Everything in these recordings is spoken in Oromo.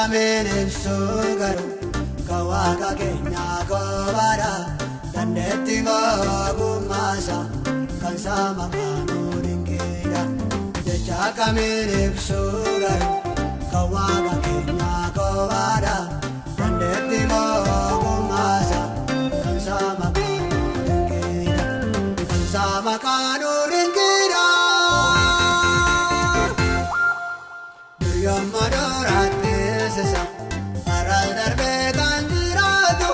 Akkamiin ibsu garuu kan waaqa keenyaa qofaadha. Dandeettii ogummaasa kan sama kaanuu dinqiidha. Jecha akkamiin ibsu garuu kan waaqa keenyaa qofaadha. Dandeettii ogummaasa kan sama kaanuu dinqiidha. Kan sama kaanuu dinqiidha. Yommuu duraatti sisa har'as darbee kan jiraatu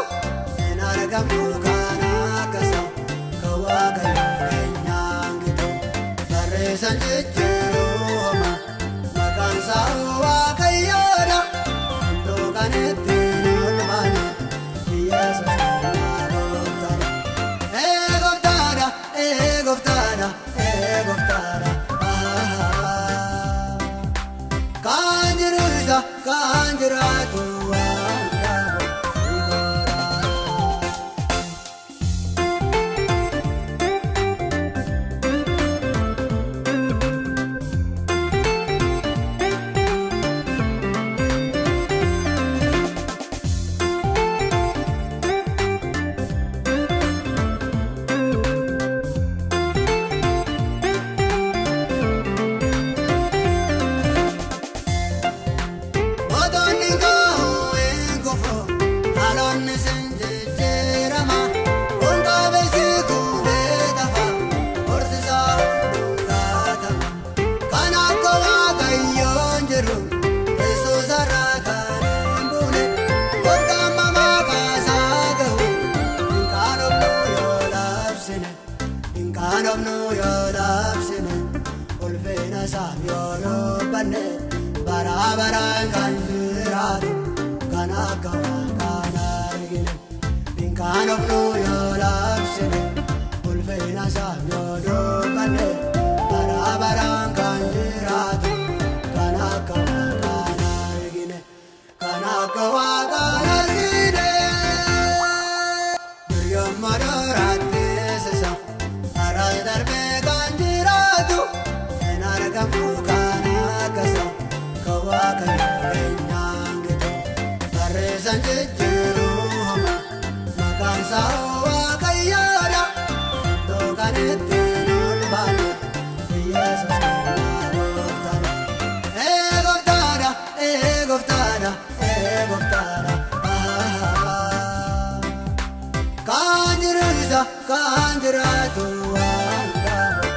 hin argamu kan akkasa kan waaqayyo keenyaan gitu barreessan jijjiiruma maqaan isaa waaqayyoodha hunduu kan ittiin ulfaanne Yesuus keenyaa gooftaadha. Ee gooftaadha, ee gooftaadha, ee gooftaadha. Kan jiru isa kan jiraatu waan gaafa. Mootonni koo hin kufu, haalonni sin jijjiirama. Kun qabeessi kufee tafa, horsiisaa hunduu gaatama. Kan akka Waaqayyoon jiru, teessoo sarara kan hin buune. Golgaan kaasaa gahu, hin qaanofnu yoo labsine. Hin qaanofnu yoo labsine, ulfina isaaf yoo dubbanne. Bara baraan kan jiraatu, kan akka waaqaan argine. Hin qaanofnu yoo labsine, ulfina isaaf yoo dubbanne. Bara baraan kan jiraatu, kan akka waaqaan argine. Kan akka waaqaan argine. Yommuu duraatti sisa har'as darbee kan jiraatu hin argamu kan akkasa kan waaqayyo keenyaan gitu barreessan jijjiiruma maqaan isaa waaqayyoodha hunduu kan ittiin ulfaanne Yesuus keenyaa gooftaadha. Ee gooftaadha, ee gooftaadha, ee gooftaadha. Kan jiru isa kan jiraatu waan gaafa.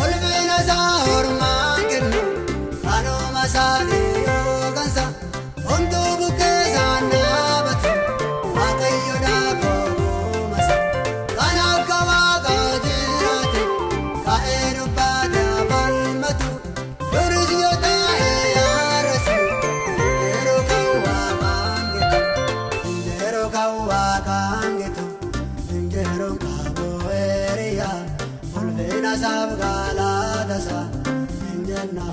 Ulfina isaa ormaan kennu kanuma isaatii yookansa homtuu bukkee isaan dhaabatu waaqayyo dhaakoomasa kan akka waaqa jiraate ka'ee dubbate falmatu duris yoo ta'e yaarasi yeroo kan waaqaan gitu injeeroo kan waaqaan gitu injeeroon qabu hiriyaa ulfina isaaf galaatasa hin jenna.